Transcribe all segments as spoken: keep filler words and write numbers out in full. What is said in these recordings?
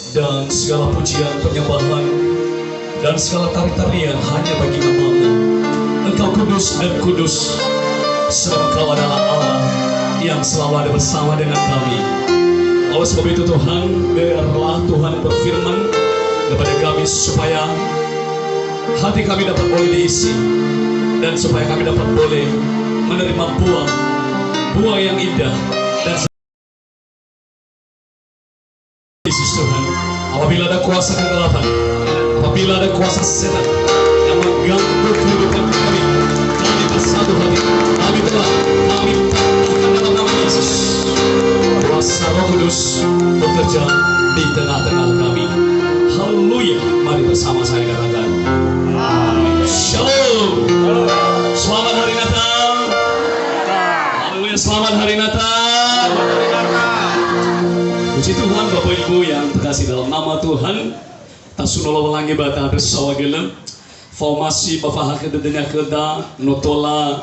Dan segala pujian penyembahan dan segala tari-tarian hanya bagi nama-Mu. Engkau kudus dan kudus, sebab Engkau adalah Allah yang selalu ada bersama dengan kami. Oleh sebab itu Tuhan, biarlah Tuhan berfirman kepada kami supaya hati kami dapat boleh diisi dan supaya kami dapat boleh menerima buah, buah yang indah dan Yesus Tuhan, apabila ada kuasa kegelapan, apabila ada kuasa setan yang mengganggu kehidupan kami, kami bersatu hati, kami telah, kami taklukkan dalam nama Yesus. Kuasa Roh Kudus bekerja di tengah-tengah kami. Haleluya. Mari bersama saya katakan, Shalom. Selamat Hari Natal. Haleluya, selamat Hari Natal. Puji Tuhan, Bapak Ibu yang terkasih dalam nama Tuhan, tasu no Lowalangi ba ta'andrö saohagölö. Faomasi ba fahakö dödönia khöda, no tola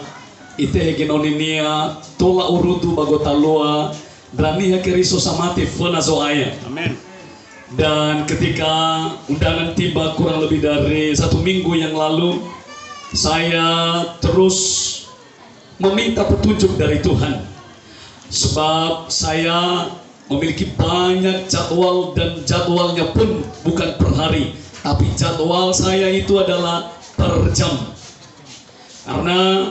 itehe genoninia, tola urudu ba gotalua, ndra Niha Keriso samate föna Zo'aya. Amin. Dan ketika undangan tiba kurang lebih dari satu minggu yang lalu, saya terus meminta petunjuk dari Tuhan. Sebab saya memiliki banyak jadwal dan jadwalnya pun bukan per hari, tapi jadwal saya itu adalah per jam. Karena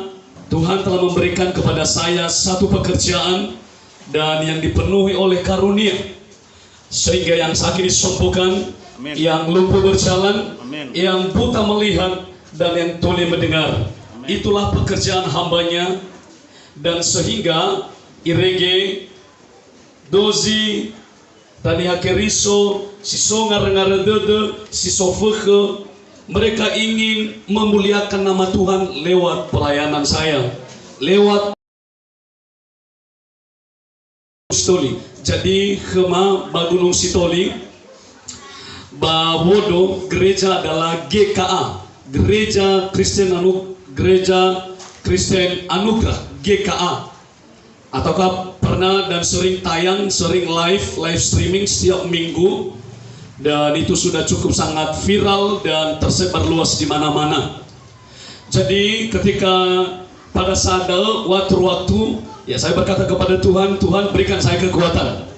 Tuhan telah memberikan kepada saya satu pekerjaan dan yang dipenuhi oleh karunia. Sehingga yang sakit disembuhkan, Amin. Yang lumpuh berjalan, Amin. Yang buta melihat, dan yang tuli mendengar. Amin. Itulah pekerjaan hambanya, dan sehingga irege dozi ndra Niha Keriso, si so ngarö-ngarö dödö, si so fökhö, mereka ingin memuliakan nama Tuhan lewat pelayanan saya, lewat Sitoli. Jadi, khöma ba Gunung Sitoli, ba Wodo, gereja adalah G K A, Gereja Kristen Anu-, Gereja Kristen Anugerah, G K A. Ataukah pernah dan sering tayang, sering live, live streaming setiap minggu, dan itu sudah cukup sangat viral dan tersebar luas di mana-mana. Jadi, ketika pada saat da'ö, waktu-waktu, ya, saya berkata kepada Tuhan, "Tuhan, berikan saya kekuatan."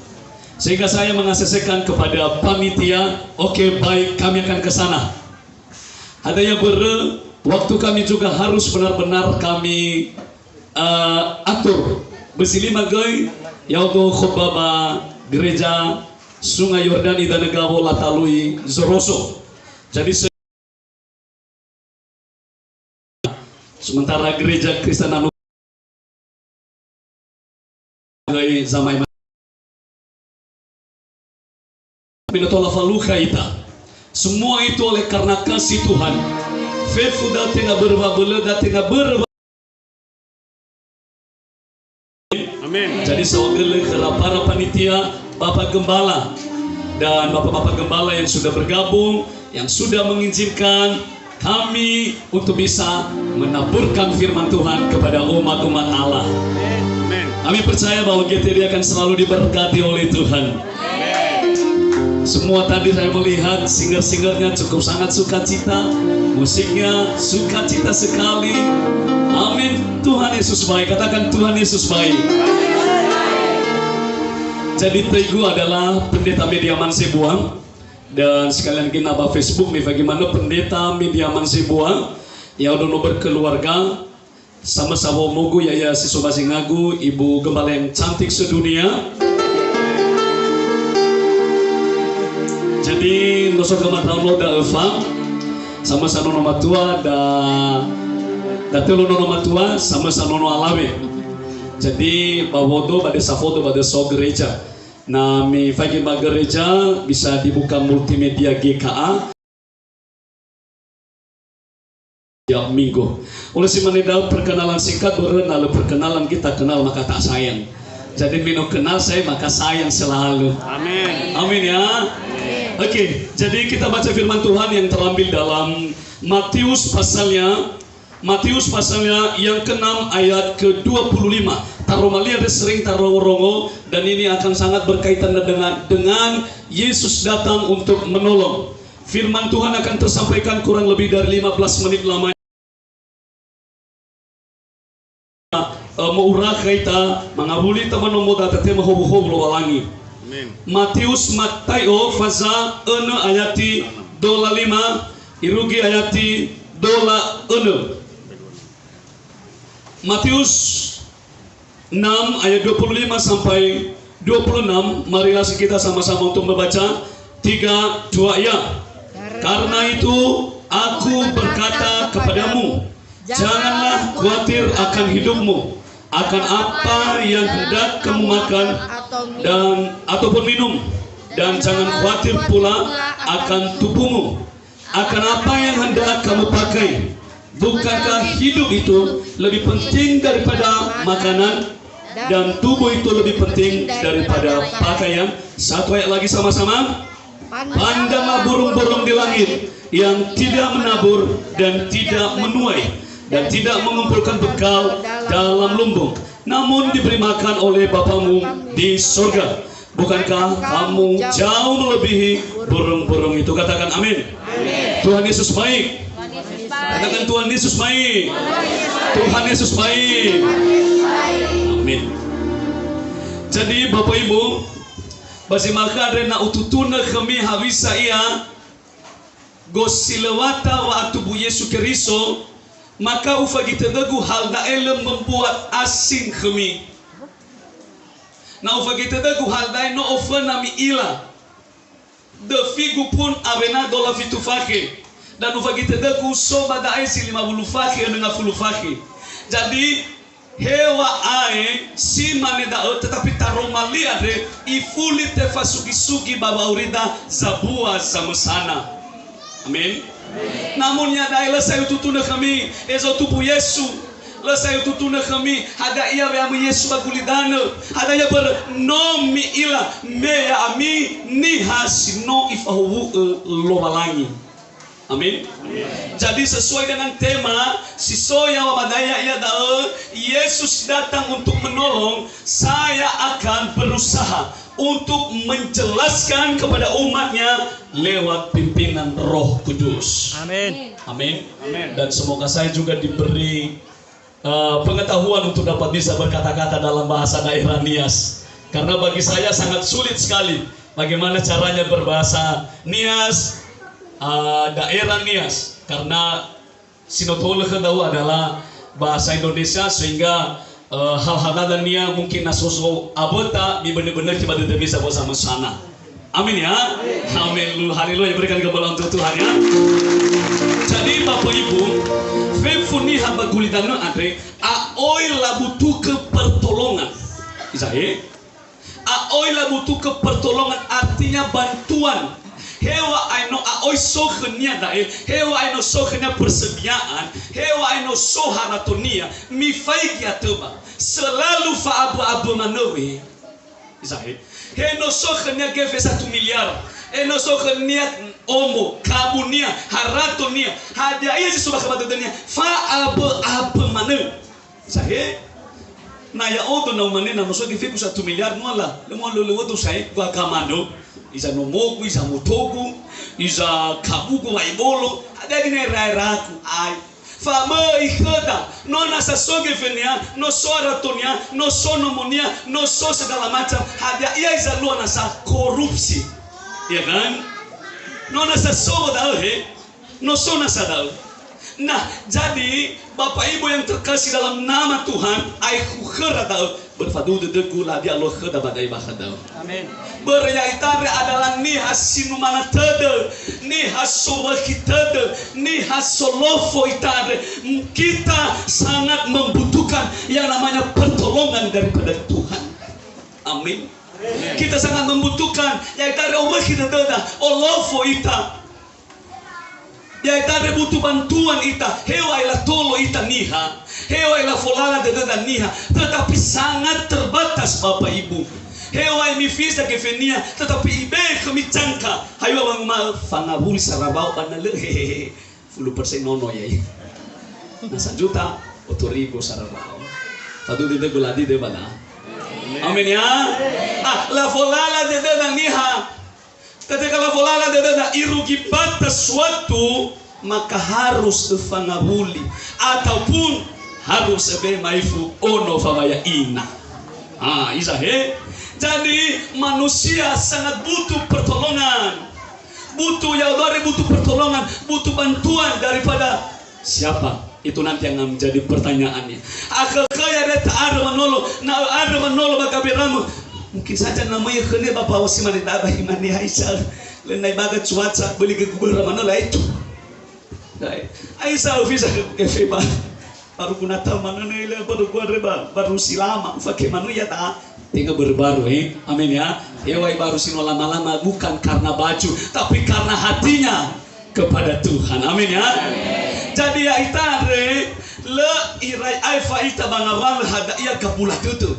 Sehingga saya mengasesekan kepada panitia, "Oke, baik, kami akan ke sana." Hadia börö, waktu kami juga harus benar-benar kami, eh, atur. Bösi lima göi, ya'odo khotbah ba gereja Sungai Yordan idanö gawo latalui Zoroso. Jadi, se-, sementara Gereja Kristen Anu Hai, zamai ma-, Mino tola falukha ita. Semua itu oleh karena kasih Tuhan. Fefu da tenga börö wa'abölö, da tenga börö wa-, Amin. Jadi, saohagölö khöra para panitia, Bapak Gembala, dan Bapak-Bapak Gembala yang sudah bergabung, yang sudah mengizinkan kami untuk bisa menaburkan firman Tuhan kepada umat-umat Allah. Amin. Kami percaya bahwa G T D akan selalu diberkati oleh Tuhan. Amin. Semua tadi saya melihat singer-singernya cukup sangat sukacita, musiknya sukacita sekali. Amin. Tuhan Yesus baik. Katakan, "Tuhan Yesus baik." Jadi, Teugu adalah pendeta Media Mansebuang. Dan sekalian genap ba Facebook nih, bagaimana Pendeta Media Mansebuang, ya'odo no berkeluarga, samösa womogu, ya'ia si so ba zingagu, Ibu Gembala yang cantik sedunia. Jadi, no so gama ndraono da öfa, samösa nono matua, da, da tölu nono matua, samösa nono alawe. Jadi, ba Wodo, ba desa Wodo, ba desa gereja. Na mifaigi ba gereja, bisa dibuka multimedia G K A. Ya, Minggu. Oleh si mane da'ö perkenalan singkat, börö na lö perkenalan kita kenal maka tak sayang. Jadi, mino kenal saya maka sayang selalu. Amin. Amin ya. Amin. Oke, jadi kita baca firman Tuhan yang terambil dalam Matius pasalnya Matius pasalnya yang keenam ayat kedua puluh lima. Taroma li andre sering tarongo-rongo, dan ini akan sangat berkaitan dengan, dengan Yesus datang untuk menolong. Firman Tuhan akan tersampaikan kurang lebih dari lima belas menit lamanya. Eh, mo'ura khöita, mangawuli ita ba nomoda, tatema howuhowu Lowalangi. Amin. Matius, Mataio, faza önö ayati dola lima, irugi ayati dola önö. Matius enam ayat dua puluh lima sampai dua puluh enam, marilah kita sama-sama untuk membaca. Tiga, dua, ya. Karena itu, aku berkata kepadamu, janganlah khawatir akan hidupmu, akan apa yang hendak kamu makan dan, ataupun minum, dan jangan khawatir pula akan tubuhmu, akan apa yang hendak kamu pakai. Bukankah hidup itu lebih penting daripada makanan, dan tubuh itu lebih penting daripada pakaian? Satu ayat lagi sama-sama. Pandanglah burung-burung di langit yang tidak menabur dan tidak menuai dan tidak mengumpulkan bekal dalam lumbung, namun diberi makan oleh Bapamu di sorga. Bukankah kamu jauh melebihi burung-burung itu? Katakan amin. Amin. Tuhan Yesus baik. Tuhan Yesus baik. Katakan, "Tuhan Yesus baik." Tuhan Yesus baik. Tuhan Yesus baik. Amin. Jadi, Bapak Ibu, ba zi ma'ökhö andre na ututunö khömi hewisa ia gosilöwata wa'atubu Yesu Keriso, maka ufaigi tödögu hal da'e lö membuat asing khömi. Na ufaigi tödögu hal da'e no oföna mi'ila. Döfigu pun awena dola fitu fakhe. Dan ufaigi tödögu so ba da'e si lima wulu fakhe, önö ngafulu fakhe. Jadi, heŵa'ae si mane da'ö, tetapi taroma li andre ifuli tefasugi-sugi ba wa'aurida zambua zamösana. Amin. Namun iada'e lö sa'ae ututunö khömi, ezo tubu Yesu. Lö sa'ae ututunö khömi, hadia ia we'amöi Yesu ba gulidanö. Hadia ia börö, no mi'ila, me ya'ami niha si no ifahowu'ö Lowalangi. Amin. Jadi, sesuai dengan tema si so ya'awa ba da'e, ya'ia da'ö, Yesus datang untuk menolong, saya akan berusaha untuk menjelaskan kepada umatnya lewat pimpinan Roh Kudus. Amin. Amin. Amin. Dan semoga saya juga diberi, eh, pengetahuan untuk dapat bisa berkata-kata dalam bahasa daerah Nias. Karena bagi saya sangat sulit sekali bagaimana caranya berbahasa Nias, eh, daerah Nias. Karena si no tohölö khöda adalah bahasa Indonesia, sehingga, eh, hal-hal dania mungkin na so-so awöta, mibönö-bönökhi ba dödömi sambua zamösana. Amin ya. Amin. Haleluya. Berikan kemuliaan untuk Tuhan ya. Jadi Bapak Ibu, fefu niha ba gulidanö andre, a'oi labutukö pertolongan. Izahe? A'oi labutukö pertolongan artinya bantuan. Heŵa'ae no a'oi so khönia da'e, heŵa'ae no so khönia persediaan, heŵa'ae no so haratonia, mifaigi atöba. Selalu fa'abö-abö manö we. Izahe. He no so khönia gefe satu miliar. He no so khönia omo, kabunia, haratonia. Hadia ia zi so bakha ba dödönia, fa'abö-abö manö. Izahe, na ya'odo na umane na no so gefegu satu miliar nuala, lö mua lö lö odo sae, gua kamando, iza nomogu, iza motogu, iza kabugu, wa'ebolo, hadia gina era-eraku, ai. Fa'aböi khöda, no nasa so gefenia, no so haratonia, no so nomonia, no so segala macam, hadia ia iza lua nasa korupsi. Ya kan? No nasa so da'ö he, No so nasa da'ö. Nah, jadi, Bapak Ibu yang terkasih dalam nama Tuhan, aekhu khöra da'ö, börö faduhu dödögu, lö hadia alua khöda ba da'e bakha da'ö. Amin. Börö ya'ita andre adalah niha si numana tödö, niha sowökhi tödö, niha solofo ita andre. Kita sangat membutuhkan yang namanya pertolongan daripada Tuhan. Amin. Amin. Kita sangat membutuhkan, ya'ita andre owökhi dödöda, olofo ita. Ya'ita andre butuh bantuan ita, heŵa'ae latolo ita niha, heŵa'ae lafolala dödöda niha, tetapi sangat terbatas, Bapak Ibu. Heŵa'ae mifiza gefenia, tetapi ibe'e khömi cangka, hayo wanguma'ö fangawuli sarabao ba na lö, hehehe, fulu persen nono ya'ia. Na sajuta, otu ribu sarabao. Faduhu dödögu ladi dödöda. Amin ya. Ah, lafolala dödöda niha. Ketika lafolala dödöda irugi batas waktu, maka harus öfangawuli ataupun harus öbe ma'ifu ono fawaya ina. Ah, hiza he. Jadi manusia sangat butuh pertolongan. Butuh, ya Allah, butuh pertolongan, butuh bantuan daripada siapa? Itu nanti yang menjadi pertanyaannya. Akhökhö ya deta ada manolo, na ada manolo bagaberama. Mungkin saja namanya khönia Bapak Osimane, Bapak Imane Aisyah. Lenai baga cuaca, beli gegubera manolo itu. Dai. Aisyah bisa ke, ke feba. Baru guna tahu mana nih, baru gua reba, baru silama, pakai manusia ta. Tiga baru-baru, eh. Amin ya. Ewai baru sino lama-lama, bukan karena baju, tapi karena hatinya kepada Tuhan. Amin ya. Jadi ya ita andre, lö irai aefa ita ba ngawalö hadia gabula dödö.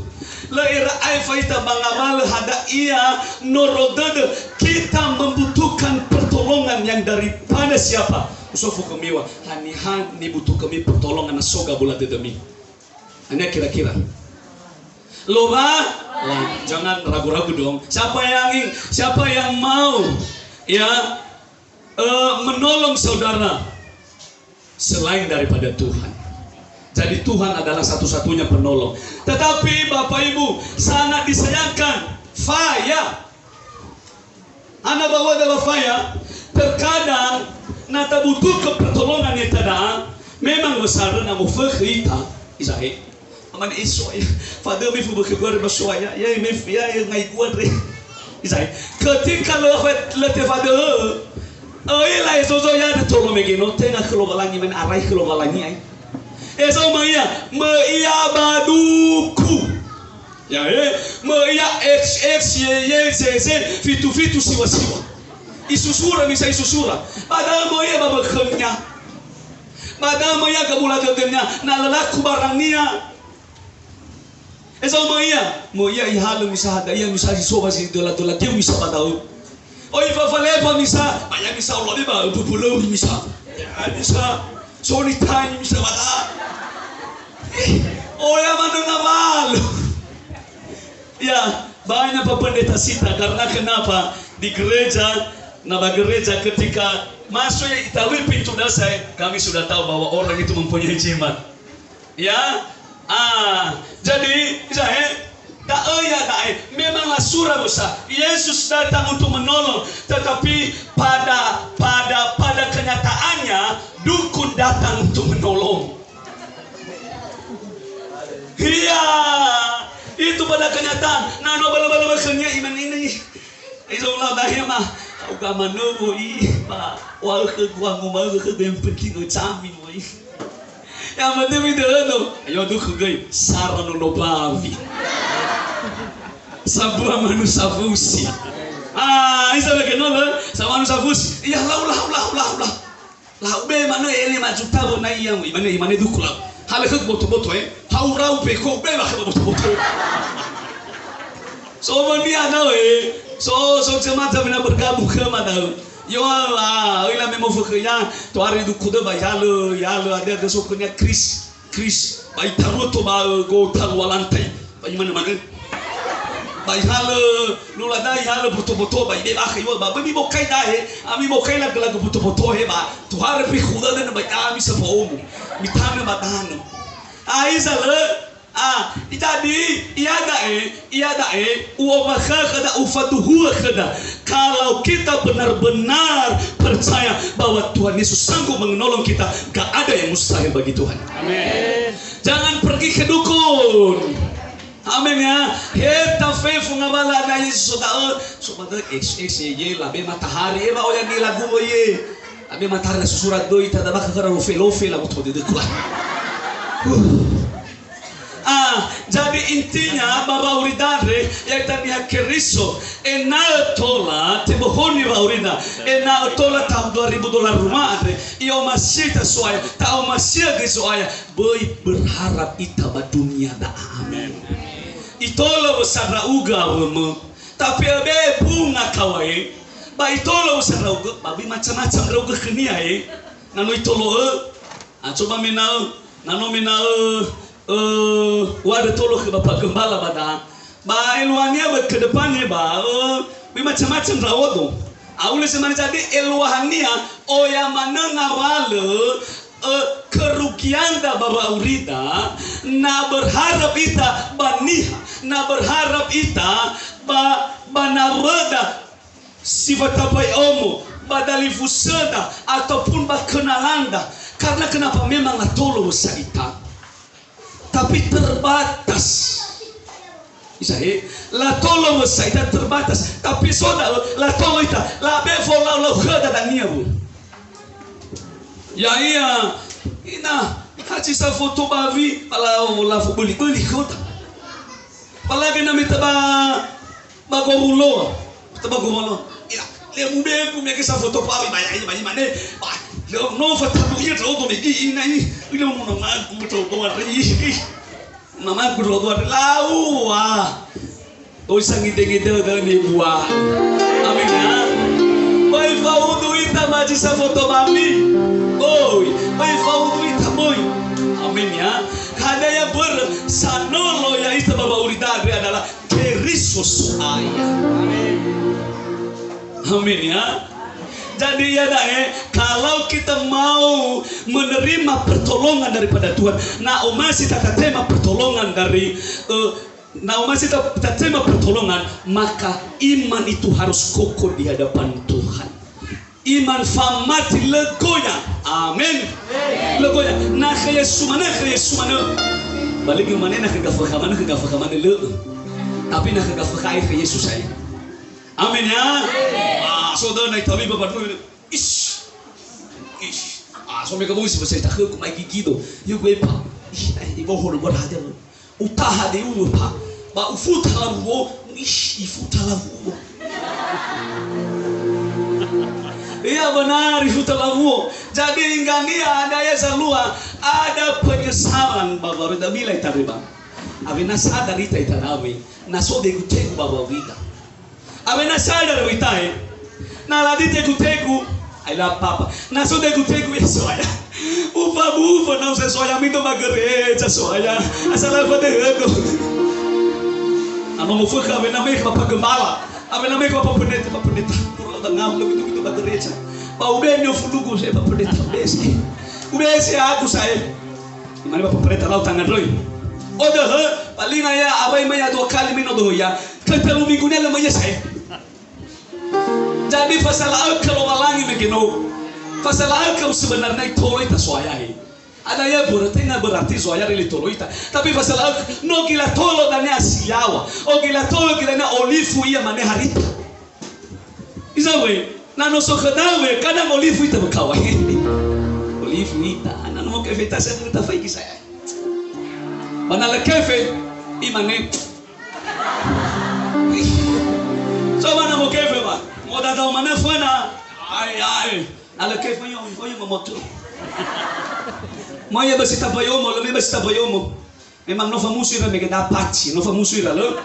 Lö irai aefa ita ba ngawalö hadia noro dödö. Kita membutuhkan pertolongan yang daripada siapa? Usofu khömi wa, haniha nibutuhömi pertolongan na so gabula dödömi? Haniha kira-kira? Lowa-, lah, jangan ragu-ragu dong. Siapa yang ing-, siapa yang mau, ya, eh, menolong saudara selain daripada Tuhan? Jadi Tuhan adalah satu-satunya penolong. Tetapi Bapak Ibu, sangat disayangkan, faya. Ana ba wada ba faya, terkadang na tabutuhkan pertolongan ita da'a, memang besar na mofökhö ita, Israel. Aman Israel, fadö mi fu bökhö gua re ba soaya, ya, ya, ya, ngai gua re. Israel. Ketika lö, lö tefadö, öi la ezozo ya de tolo megeno, tenga khö Lowalangi, men arai khö Lowalangi ai. Ezo möi ia, möi ia ba duku. Ya, eh, möi ia X X Y Y Z Z fitu fitu siwa siwa. Isusura, misa isusura. Padahal möi ia ba bökhönia. Padahal möi ia gabula dödönia. Na lö laku barangnia. Ezo möi ia, möi ia ihalö misa hadia, misa si so ba si döla-döla geu misa ba da'ö. Oi, fa-, falefa misa, ba ya misa olo de ba, pupuleu misa. Ya, misa, soni tani misa ba da'ö. Ih, oya manö ngawalö. Ya, banyak Pak Pendeta sita, karena kenapa? Di gereja, na ba gereja ketika masuk ya, ita lui pintu dasar, kami sudah tahu bahwa orang itu mempunyai jimat. Ya, ah, jadi, Israel, da'ö ya da'e, memang lasura besar. Yesus datang untuk menolong, tetapi pada, pada, pada kenyataannya, dukun datang untuk menolong. Iya, itu pada kenyataan. Na no bala-bala khönia iman ini. Izo ulau dahia ma, ha'uga manö woi, ba, wa khö gua ngoma'ö khö gua, yang penting öjami woi. Yang penting mi dödö, ayo du khö göi, sara nono bawi. Sabua manu safusi. Ah, isa lagi nolo, sabua manu safusi. Iya, lau, lau, lau, lau, lau. Lau be manö ele ma juta wö nai ia, imane, imane duku lau. Halö khö boto-boto, eh. Hau rau pe ko be wa khö boto-boto. So mania da'ö, eh. So, so jemaat mina bergabung khöma da'ö. Yo, ah, oi la me mofökhö ya, tohare duku dö ba ihalö, ihalö, ada, ada so khönia Kris. Kris, ba itaruö to ba, ö, go talu wa lantai. Ba imane-mane. Ba ihalö, lula dai ihalö boto-boto, ba ibe bakha iwa, ba böi mibokai dahe, ami bokai lagö-lagö boto-boto he, ba tohare pekhu dödö ba ami safo'omu. Mitanö ba danö. Aiza lö, a, jadi, iada'e, iada'e, u'ombakha'ö khöda, ufaduhu'ö khöda. Kalau kita benar-benar percaya bahwa Tuhan Yesus sanggup menolong kita, gak ada yang mustahil bagi Tuhan. Amin. Jangan pergi ke dukun. Amin ya. Heta fefu ngawalö ana Yesus so da'ö. So ba da'ö X X Y Y labe matahari. Eba oya ni lagu ye. Labe matahari la susura doi tada bakha khöra lofe-lofe la boto dödöku. Huh. Ah, jadi intinya ba wa'aurida andre, ya'ita niha Keriso, ena'ö tola tebohoni wa'aurida, ena'ö tola tahun dua ribu dua puluh lima andre, i'omasi'ö ita So'aya, ta'omasi'ö göi So'aya, böi berharap ita ba dunia da'a. Amin. Itolo wösa ndra'ugö awömö, tapi öbe bunga kawae, ba itolo wösa ndra'ugö, ba böi macam-macam ndra'ugö khönia, eh. Na no itolo'ö, a, coba mena'ö, na no mena'ö, Eh, uŵa'ö tolo khö Bapa Gembala ba da'a. Ba eluahania ba ke depannya ba, eh, bermacam-macam ndra'odo. Aule semane jadi eluahania oya manö ngawalö, eh, kerugianda ba wa'aurida, na berharap ita ba niha, na berharap ita ba, ba nawöda si fatabai omo, ba dalifusöda, ataupun ba kenalanda. Karena kenapa memang latolo wösa ita. Tapi terbatas. Isa, eh, latolo wösa ita terbatas. Tapi so da'ö, latolo ita, labe folau-lau khöda dania, Bu. Ya'ia, ina, haji safoto bawi, ba lau-, lafu böli-böli khöda. Apalagi na mita ba Ba gowulo. Te ba gowulo. Ila, le mube ku mege safoto pawi ba ya, ba imane. Ba, le no fatabu ia tau to megi ina i. Ina mo na magu tau to ari. Na magu tau to ari. Laua. Oi sangidengide dani bua. Amin ya. Bai faudu ita maji safoto bami. Oi, bai faudu ita boi. Amin ya. Hadia ya ber sanolo ya ita ba wa'urida andre adalah Keriso So'aya. Amin, ya. Jadi, iada'e, kalau kita mau menerima pertolongan daripada Tuhan, na omasi ta tatema pertolongan dari, eh, na omasi ta tatema pertolongan, maka iman itu harus kokoh di hadapan Tuhan. Iman famati lö goyang. Amin. Lö goyang. Na khö Yesu manö, khö Yesu manö. Ba lö göi manö na khö gafökha manö, khö gafökha manö lö'ö. Tapi na khö gafökha khö Yesu sa'ae. Amin ya. Ah, so dödö na itawi ba badru. Ish. Ish. Ah, so me ka bui si bahasa ita khöku mai gigido. Yö gue pa. Ish, eh, ibohor buat hati. Utaha dödö pa, ba ufuta lawuo, ish, ifuta lawuo. Iya benar, ifuta lawuo. Jadi, inggania ada ya zalua, ada penyesalan ba wa'aurida bila ita reba. Awena sadar ita ita dawe, na so degu-tegu ba wa'aurida. Awena sadar witae. Na ladi tegu-tegu, ai la papa. Na so tegu-tegu ya so'aya. Ufa bufa na usa so'aya mito ba gereja so'aya. Asal apa deh itu. Anu mufökha awena me ba pagembala. Awena me ba pendeta, ba pendeta. Kurang tengah lebih itu ba gereja. Ba ube nyo fulugu saya ba pendeta. Besi. Ubesi aku saya. Imane ba pendeta lau tangan roi. Odohö, palinga ya, awai mai ya dua kali mino dohö ya. Ke telu minggu ne lama ya saya. Jadi, fasala'ö khö Lowalangi mege no. Fasala'ö khö sebenarnya tolo ita so'aya he. Ada ya berarti, na berarti so'aya rili tolo ita. Tapi fasala'ö no gila tolo dania siawa. O gila tolo gila na olifu ia mane harita. Isa we, na no so khöda we, kadang olifu ita bekawai. Olifu ita, na no ke feta saya muta faigi saya. Ba na lö kefe, imane. Coba na mo kefe ba. Mo dadao mana föna. Ai, ai. Na lö kefe yo, yo mo moto. Mo ya besi tabayomo, lö me besi tabayomo. Memang no famusu ira mege da paci, no famusu ira lö.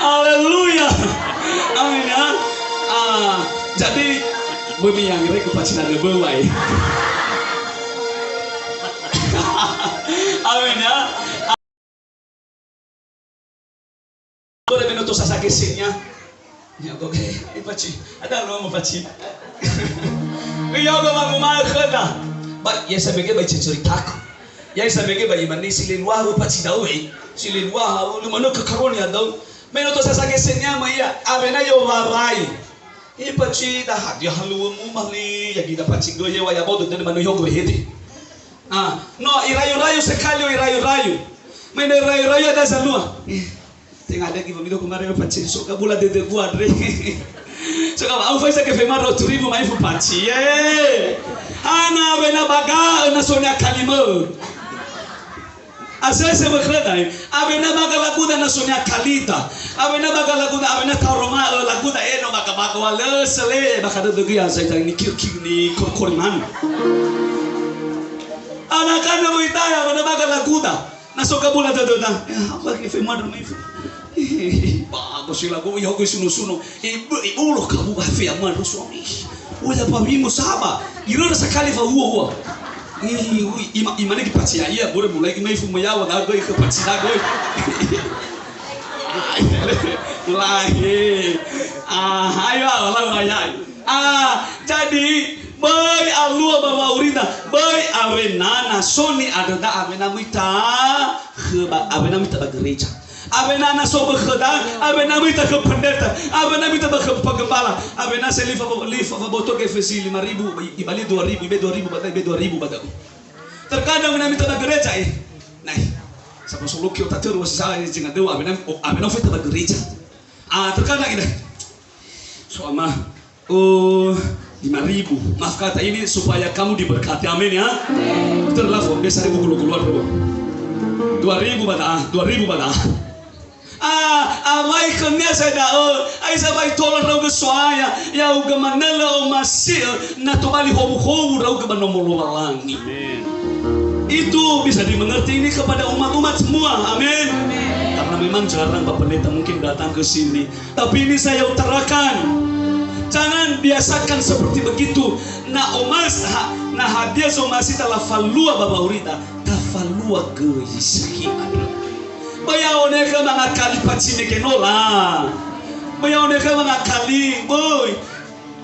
Haleluya. Amin ya. Ah, jadi, bömi yang rek paci na lö böwai. Amin ya. Börö me no tosa sagesenya. Ya, oke. Eh, paci. Ada lo mo paci. Iyogo manguma'ö khöda. Ba, ya samege ba iceceritaku. Ya samege ba imane si leluaha paci da'ö, eh. Si leluaha, lö manö ke karoni adau. Me no tosa sagesenya ma ia. Awena yo warai. Ipacida hadia haluömu mali, ya gida pacigö ye wa ya bodo dede manu yogo hede. Ah, no, irayu-rayu sekali, oh, irayu-rayu. Mene rayu-rayu ada zalua. Eh, tenga ada gi bamido kemarin paci, so ka bula dede gua, Andre. So ka, au faisa ke fema rotu ribu mai fu paci. Ye. Hana wena baga, na sonya kalimö. Asese wökhöda, eh. Awena baga laguda na sonya kalida. Awena baga laguda, awena taoroma'ö laguda, eh, no baga-baga wa lö sele, baga dödögu ya, saya tadi ni kir-kir ni kor-kor iman. Anak-anak wita ya, awena baga laguda. Na so kabula dödöda. Ya, apa ke fe madra mai fe. Bagus sih lagu, ya, gue suno-suno. Ibu, ibu lo kamu ba fe madra suami. Udah pamimu saba. Iröra sakali fa uo, uo. Ui, ui, ima-, imane ki pacia ia, bure mulai ki mai fu meyawa, da goi ke paci da goi. Mulai, eh. Ah, ayo, ayo, ayo, ayo. Ah, jadi, böi alua ba wa'aurida, böi awena na so ni'andröda awena möi ta khö ba, awena möi ta ba gereja. Awena na so ba khöda, awena möi ta khö pendeta, awena möi ta ba khö pagembala, awena se lifa, lifa, faboto gefe si lima ribu, ibalia dua ribu, ibe dua ribu ba da'ö, ibe dua ribu ba da'ö. Terkadang awena möi ta ba gereja, eh. Nah, sapa soloki otatö rua sisa, eh, zinga dua, awena, oh, awena möi ta ba gereja. Ah, terkadang ini. So ama, oh, lima ribu. Maaf kata ini supaya kamu diberkati. Amin ya. Terlalu biasa ribu gulu-guluan dulu. Dua ribu ba da'ö, dua ribu ba da'ö. Ah, awai khönia sa da'ö, ai sa bai tola ndra'ugö So'aya, ya'ugö manö lö omasi'ö, na tobali howuhowu ndra'ugö ba nomo Lowalangi. Amin. Itu bisa dimengerti ini kepada umat-umat semua. Amin. Karena memang jarang Pak Pendeta mungkin datang ke sini. Tapi ini saya utarakan, jangan biasakan seperti begitu. Na omas-, ha-, na hadia zomasi ta lafalua ba wa'aurida, tafalua göi si andrö. Böi ya'one khö mangakali paci mege nola. Böi ya'one khö mangakali, böi.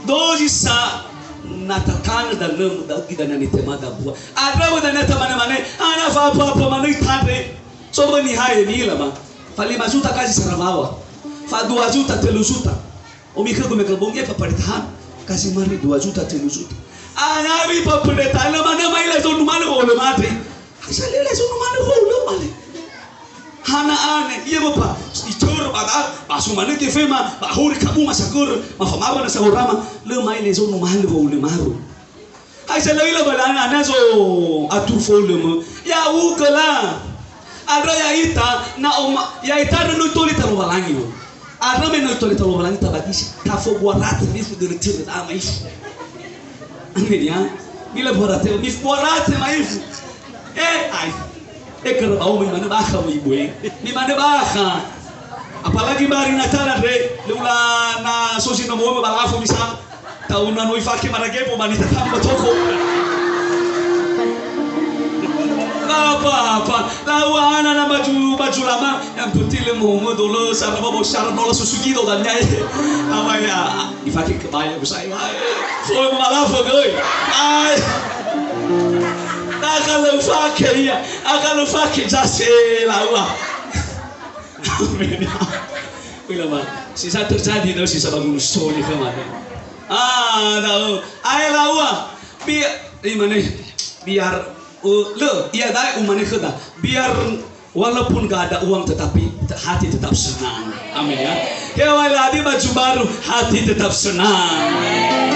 Dozi sa na tatanö danömö, da'ö göi dania nitemada bua. Andrö böi dania tamane-mane, ana fa'apa-apa manö itandre. So böi niha e nila ma. Fa lima juta kasi sarawawa. Fa dua juta, telu juta. Omi khögu me khögu bongi, eh, Pak Pendeta, kasi mari dua juta, telu juta. Anabi Pak Pendeta, lö manö ma'ila zonu manö, oh, lö mate. Asal lö zonu manö, oh, lö male. Hana ane, iya, Bapak. Icor, ba, ba, basu manö ke fema, ba, hori kabu masa kör, ma famawa na sahorama, lö ma'ila zonu manö, oh, lö maru. Hai sa lö ila ba lana, na so atu folö mö. Ya'ugö la. Andrö ya'ita, na oma-, ya'ita andrö no itoli ta Lowalangi, wo. Andrö me no itoli ta Lowalangi ta bagisi, ta fobuarate mifu dörö-dörö ta ama ifu. Amin ya. Bila buarate, mifu buarate ma ifu. Eh, ai. Eh, kerbau mi manö bakha, wo, ibu, eh. Mi manö bakha. Apalagi ba hari Natal andre, lö ula na so si nomo ba lafu bisa. Tauna no ifake maragepo ba nitatama ba toko. Apa-apa. Lawa ana na baju, baju lama. Yang penting le momo dolo sara babo sara nola susu gido dan nyai. Apa ya? Ifake kebaya besai. Foe malafa göi. Ai. Akan lö fake ia. Akan lö fake jase lawa. Amin. Wila ma, si sa terjadi da'ö si sa bangun soli kemarin. Ah, da'ö. Ae lawa. Bi-, imane, biar, uh, lö, iada'e umane khöda. Biar walaupun gak ada uang tetapi te-, hati tetap senang. Amin ya. Heŵa'ae la'adia baju baru, hati tetap senang.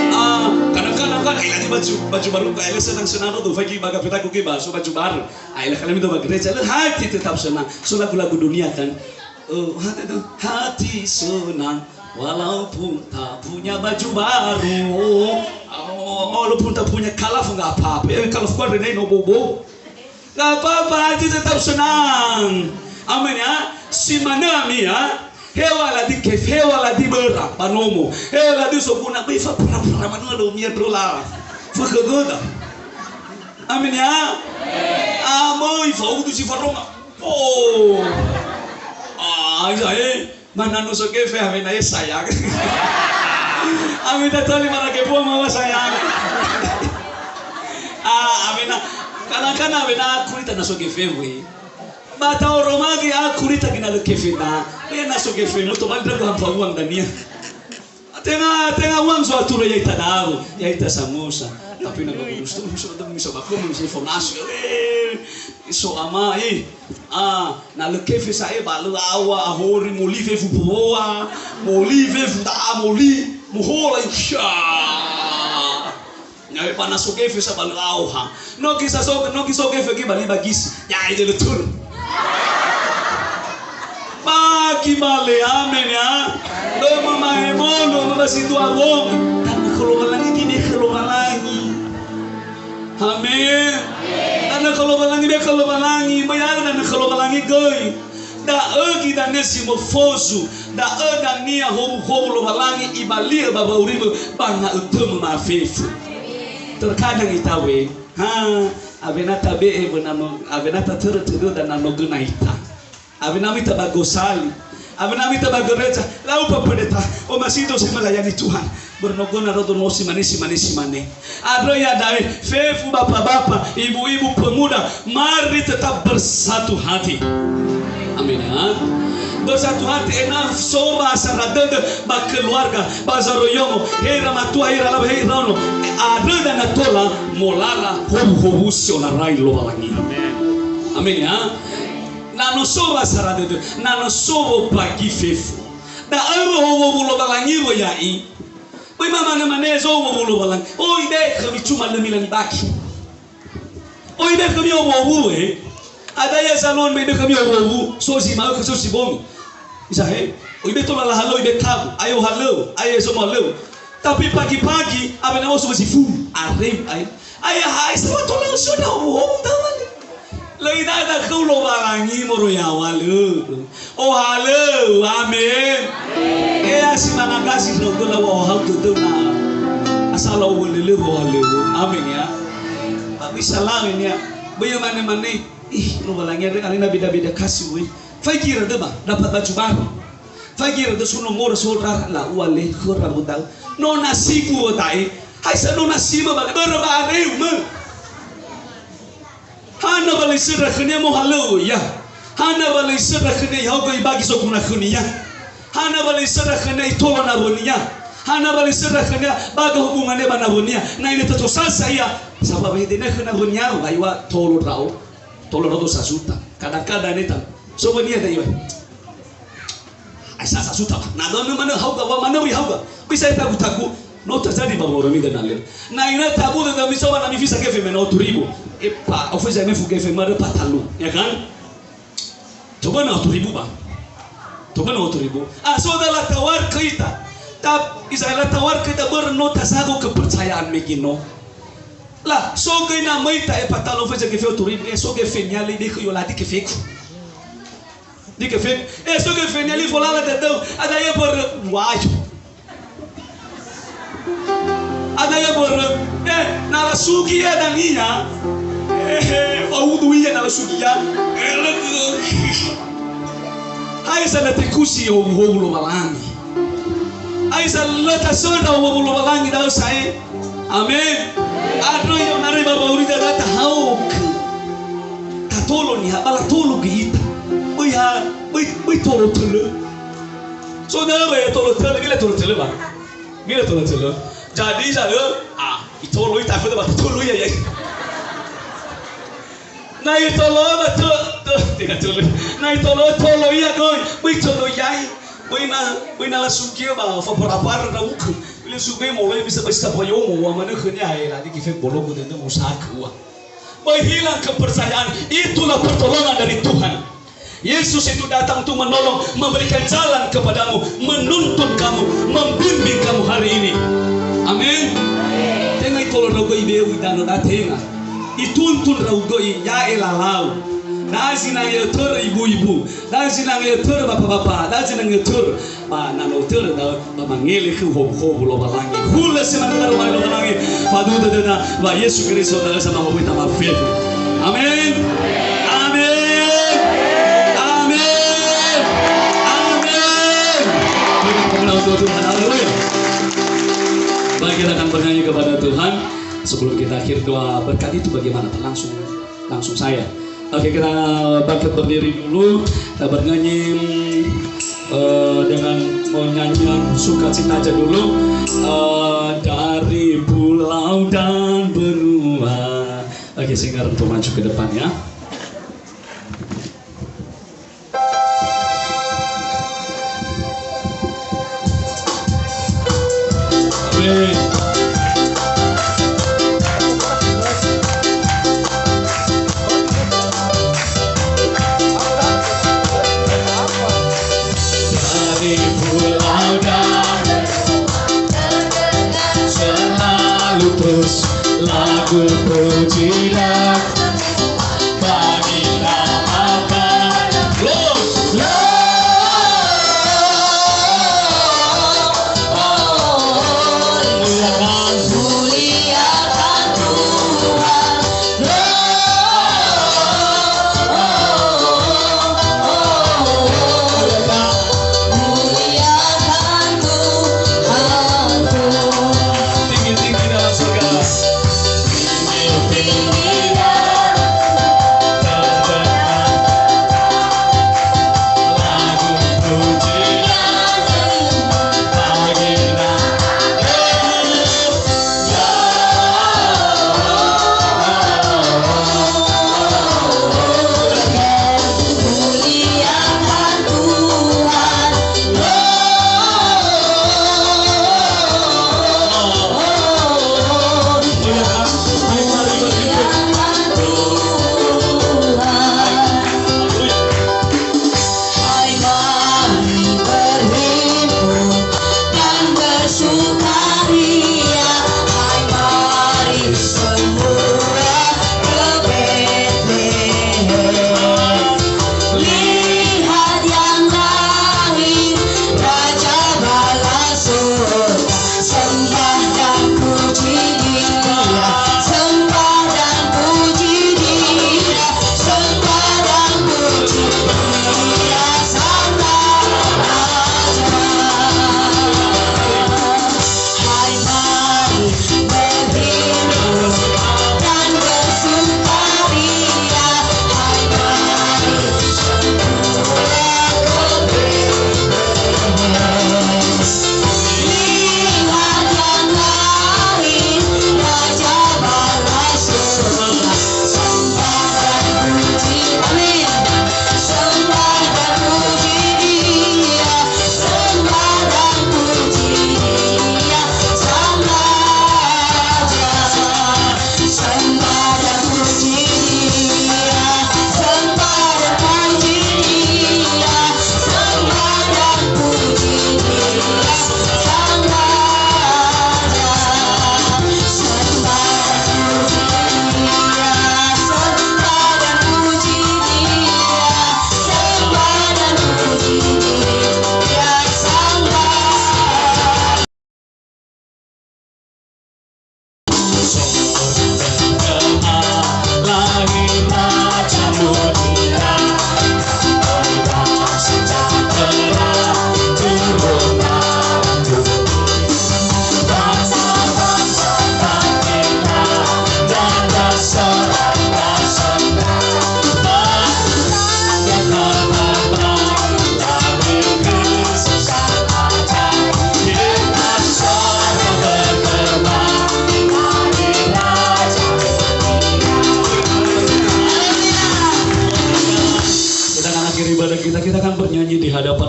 Ah, kadang-kadang kan, eh, la'adia baju, baju baru, kayak senang-senang tuh, bagi baga petaku ke, ba, so baju baru. Ae, lö kami do ba gereja, lö hati tetap senang. So lagu-lagu dunia kan. Oh, hati tuh, hati senang walaupun tak punya baju baru. Oh, walaupun tak punya kalaf nggak apa-apa. Eh, kalaf gua ada no bobo. Nggak apa-apa, hati tetap senang. Amin ya. Si manö ami ya. Heŵa'ae la'adia kef-, heŵa'ae la'adia böra, ba nomo. Heŵa'ae la'adia soguna, böi fapara-para manö lö mia drola. Fagögöda. Amin ya. Amöi faudu si faronga. Oh. Ah, iya, eh. Mana no so gefe awena, eh, sayang. Ami tatoli maragepo ma wa sayang. Ah, awena. Kana-kana awena aku ni tana so gefe we. Ba ta'oromagi aku ni tagina lö kefeda. Ya na so gefe mo tobali ndra'ugö hampa uang dania. Tenga, tenga uang so atura ya'ita daru, ya'ita samosa. Tapi na bagus tu, so, so, so, baku, so, informasi. Eh, so ama, eh. Ah, na lö kefe sa'ae ba lö aŵa, ahori, moli fefu boa, moli fefu da'a, moli, muhola, insya. Nyawe ba na so gefe sa ba lö aoha. No gisa so, no giso gefe ge ba li ba gisi. Ya, ide lö turu. Ba gibale, amen ya. Lö mamahe molo, ba si dua wong. Tanö khö Lowalangi, gini khö Lowalangi. Amen. Tanö khö Lowalangi, be khö Lowalangi. Ba ya tanö khö Lowalangi göi. Da'ö göi dania si mofozu, da'ö dania howuhowu Lowalangi ibali'ö ba wa'auribö ba nga'ötömö ma'afefu. Terkadang ita we, ha, Awena tabe'e wö na no, awena tatörö tödöda na no göna ita. Awena mita ba gosali. Awena mita ba gereja. Lau pa pendeta, omasido si melayani Tuhan. Börö no göna rodo no si mane, si mane, si mane. Andrö iada'e, fefu bapa-bapa, ibu-ibu pemuda, mari tetap bersatu hati. Amin ya. Bersatu hati ena'ö so wa'asara dödö ba keluarga, ba zoroiyomo, he ira matua, he ira alawe, he iraono. Andrö na tola molala howu-howu si olarai Lowalangi. Amin ya. Na no so wa'asara dödö, na no so wobagi fefu. Da'ö wö howu-howu Lowalangi wö ya'i. Böi mamane-mane so wowu Lowalangi. Oi, ibe'e khömi cuma lö mila nibagi. Oi, ibe'e khömi owu-owu, eh. Ada ya salon, ibe'e khömi owu-owu. So zi ma'ökhö, so zi bongi. Isa, he? Oi, ibe'e tola lahalöŵö, ibe'e tabu. Ayo halöŵö, ayo so mahalöŵö. Tapi pagi-pagi, awena oso zi fulu. Arem, ai. Aya hai sawa tola usiona howu-howu dawali. Lö idada khöu Lowalangi moroi yaŵa lö. Ohalöŵö, amen. Ea si managasi ndra'ugö la wa'ohahau tödöu na asala owölölö ohalöŵö. Amen ya. Ba bisa lain ya. Böi mane-mane. Ih, Lowalangi andre, andre na beda-beda kasi wöi. Faigi rödö ba, dapat baju baru. Faigi rödö suno mora so rara la ua le khöra modal. No nasigu wö da'e. Haisa no nasimö ba, börö wa'areumö. Hana wa lö isöndra khönia mohalöŵö ia. Hana wa lö isöndra khönia ihaogö ibagi zoguna khönia. Hana wa lö isöndra khönia itolo nawönia. Hana wa lö isöndra khönia baga hubungania ba nawönia. Na inötötö sasa ia, sabab wehedenia khö nawönia, wa iŵa'ö tolo ndra'o. Tolo ndra'o sazuta. Kadang-kadang ne ta. So wönia ta iŵa'ö. Ai sasa suta. Na dödö manö haoga, wa manö wi haoga. Bisa tagu-tagu. No terjadi ba moroni dan alir. Na ina tabu dan bisa wa na mifisa gefe me na otu ribu. Epa, ofisa me fu gefe mada patalu. Ya kan? Coba na otu ribu, Bang. Coba na otu ribu. Ah, so da latawar khö ita. Tap, isa latawar khö ita börö no tazago kepercayaan mege no. La, so göi na möi ta epa talo ofisa gefe otu ribu. Eh, so gefe nyali de khö yoladi gefeku. Di gefe, eh, so gefe niha li folala dödöu, ada ia börö, wayu. Ada ia börö, eh, na lasugi ia dania. Eh, eh, faudu ia na lasugi ia. Eh, le-, hai sa na tekusi howu-howu Lowalangi. Ai sa lö tasöndra wowu Lowalangi da'ö sa'ae. Amen. Andrö ya'o naröi ba wa'aurida da'ö tahaogö. Tatolo niha, ba latolo göi ita. Böi ha, böi, böi tolo tölö. So da'ö we tolo tölö, mila tolo tölö ba. Mila tolo tölö. Jadi sa lö, ah, itolo ita, afödö ba tatolo ia, ya. Na itolo ba to, to, tidak tolo. Na itolo, tolo ia göi. Böi tolo ia. Böi na, böi na lasugi ba, fa para-para na ukö. Böi lasugi moloi bisa ba sisa boyomo, wa manö khönia, eh, la diki fe bologu dödö usaha khöu. Böi hilang kepercayaan, itulah pertolongan dari Tuhan. Yesus itu datang untuk menolong, memberikan jalan kepadamu, menuntun kamu, membimbing kamu hari ini. Amin. Tenga itolo ndra'ugö ibe'e idanö da'ö tenga. Ituntun ndra'ugö i, ya'e lalau. Da'a zinangea tödö ibu-ibu. Da'a zinangea tödö bapa-bapa. Da'a zinangea tödö. Ba na no tödö da'ö, ba mangele khöu howu-howu Lowalangi. Hulö si manö Lowalangi. Faduhu dödöda, ba Yesu Keriso da'ö samangawuli tama fefu. Amin. Amin. Amin. Amin. Berikan tepuk tangan untuk Tuhan. Haleluya. Baik, kita akan bernyanyi kepada Tuhan. Sebelum kita akhir doa berkat itu bagaimana? Langsung, langsung saya. Oke, kita bangkit berdiri dulu. Kita bernyanyi, eh, dengan mau nyanyian sukacita aja dulu. Eh, dari pulau dan benua. Oke, singer untuk maju ke depan ya. Dari pulau dan selalu terus lagu puji dan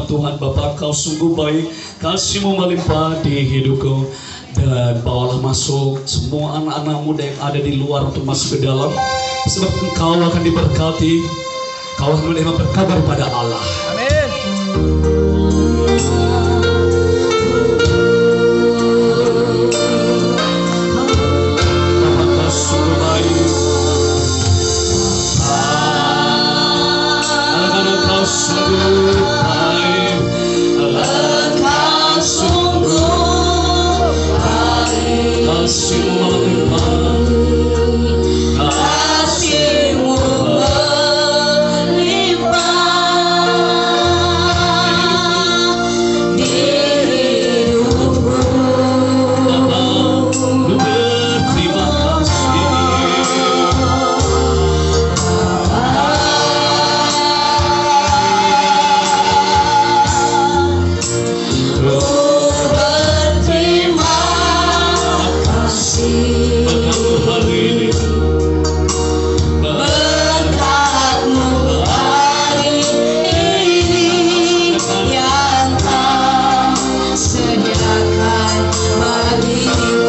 Tuhan Bapa, Engkau sungguh baik, kasih-Mu melimpah di hidupku. Dan bawalah masuk semua anak-anak muda yang ada di luar untuk masuk ke dalam, sebab engkau akan diberkati, engkau akan menerima berkat daripada Allah. Amin. Bapa, Engkau sungguh baik. Anak-anak, Engkau sungguh baik. Engkau sungguh baik. Kasih-Mu melimpah. Kasih-Mu melimpah di hidupku. Bapa, terima kasih. Ku berterima kasih. Hari ini. Berkat-Mu hari ini yang Kau sediakan bagiku.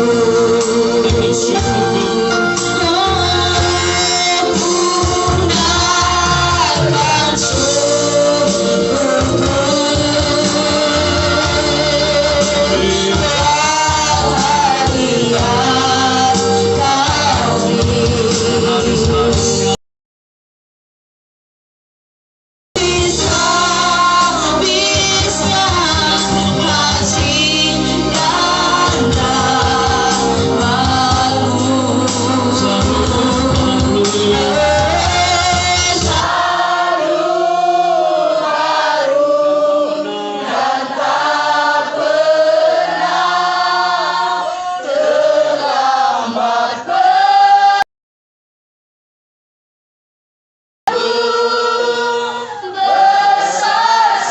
Besar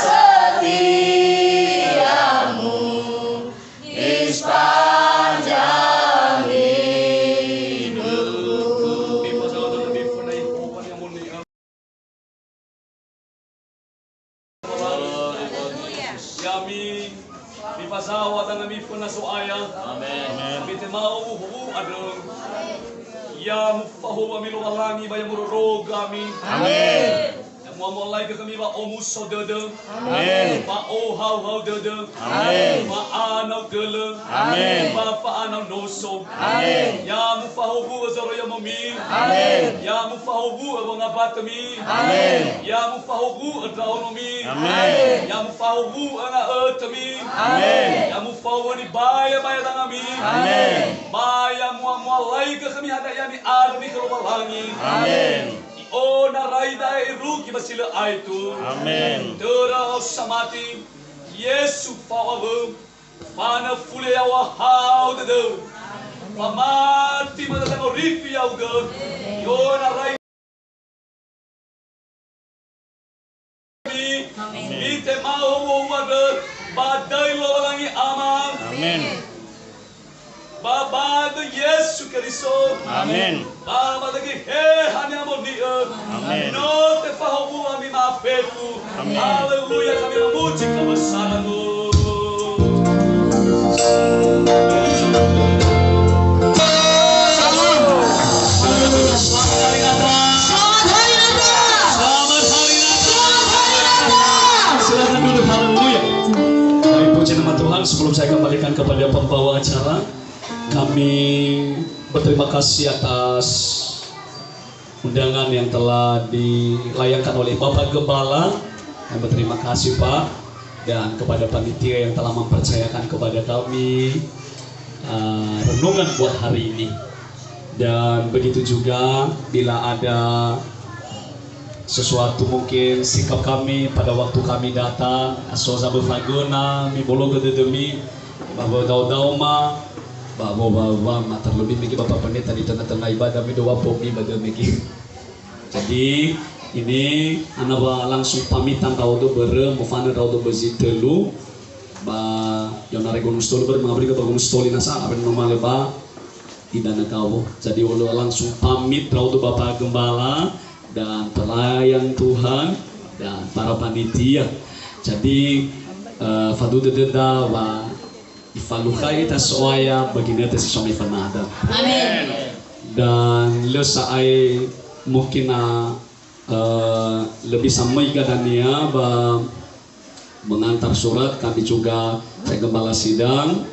setiamu di sepanjang hidupku. Ya'ami, mifazaŵa dangami föna Zo'aya. Amen. Mitema'ö huwu andrö. Ya mufahuwu ami Lowalangi ba ya murorogö ami. Amen. Ya mu'amu'alaigö khömi wa'omuso dödö. Amen. Wa'ohauhau dödö. Amen. Wa'anau dölö. Amen. Ba fa'anau noso. Amen. Ya mufahowu'ö zoroiyamomi. Amen. Ya mufahowu'ö wangabatömi. Amen. Ya mufahowu'ö ndraonomi. Amen. Ya mufahowu'ö nga'ötömi. Amen. Ya mufahowu'ö nibayabaya dangami. Amen. Ba ya mu'amu'alaigö khömi hadia ia ni'andrömi khö Lowalangi. Amen. I'onarai da'e irugi ba si lö aetu. Amen. Töra hao samati, Yesu fao awö. Fanafuli ya'ohahau dödöu. Famati ma dödöu, orifi ya'ugö. I'onarai. Amen. Mitema'ö huwu andrö ba döi Lowalangi Ama. Amen. Ba ba döi Yesu Keriso. Amen. Ba ba döi Geheha Ni'amoni'ö. Amen. No tefahowu'ö ami ma'afefu. Amen. Haleluya, kami memuji kebesaran-Mu. Selamat hari Natal. Selamat hari Natal. Selamat hari Natal. Silakan duduk, haleluya. Baik, puji nama Tuhan. Sebelum saya kembalikan kepada pembawa acara, kami berterima kasih atas undangan yang telah dilayangkan oleh Bapak Gembala. Kami berterima kasih, Pak, dan kepada panitia yang telah mempercayakan kepada kami, eh, renungan buat hari ini. Dan begitu juga bila ada sesuatu mungkin sikap kami pada waktu kami datang, so zaböfagöna, mibologö dödömi, ba wödao-dao ma, ba wo-, wa-, wa-, ma terlebih mege Bapak Pendeta di tengah-tengah ibadah, midoa pomi ba dömi ge. Jadi, ini ana wa langsung pamit ndra'odo börö, mofanö ndra'odo ba zi tölu, ba i'onarai Gunungsitoli börö mangawuli ba Gunungsitoli nasa, awena numalö ba Ida Nagawo. Jadi, ulö langsung pamit ndra'odo Bapak Gembala dan pelayan Tuhan dan para panitia. Jadi, eh, faduhu dödöda wa Ifalukha ita So'aya ba ginötö si so miföna da'ö. Amin. Dan lö sa'ae mungkin, eh, lebih samöiga dania ba mengantar surat kami juga saya gembala sidang,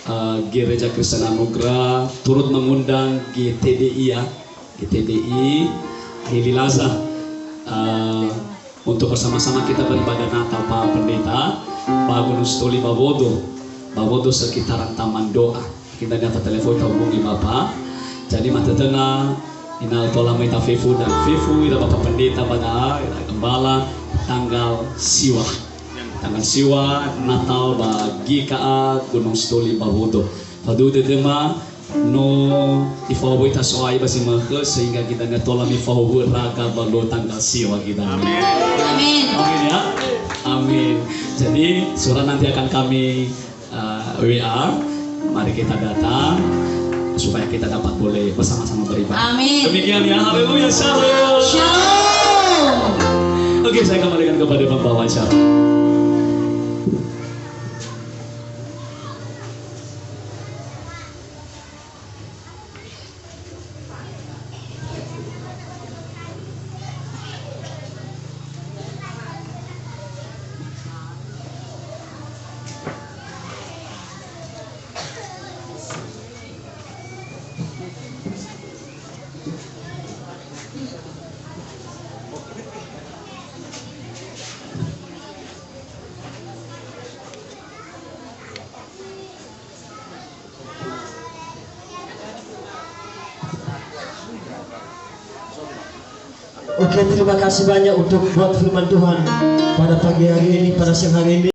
eh, Gereja Kristen Anugerah turut mengundang G T D I ya, G T D I Hili Laza, eh, untuk bersama-sama kita beribadah Natal, Pak Pendeta, ba Gunungsitoli Bawodo, Bawodo sekitaran Taman Doa. Kita niha telefon, ta hubungi Bapak. Jadi, matötöna, ina tola möi ita fefu dan fefu, ira Bapak Pendeta ba da'a, ira gembala, tanggal siwa. Tanggal siwa, Natal ba G K A Gunungsitoli Bawodo. Faduhu dödöma, no ifahuhuo ita So'aya ba zi mökhö, sehingga kita niha tola mifahuhuo raga ba luo tanggal siwa kita. Amin. Amin. Amin ya. Amin. Jadi, surat nanti akan kami, eh, W A. Mari kita datang supaya kita dapat boleh bersama-sama beribadah. Amin. Demikian ya. Haleluya. Shalom. Shalom. Oke, saya kembalikan kepada pembawa acara. Oke, terima kasih banyak untuk buat firman Tuhan pada pagi hari ini, pada siang hari ini.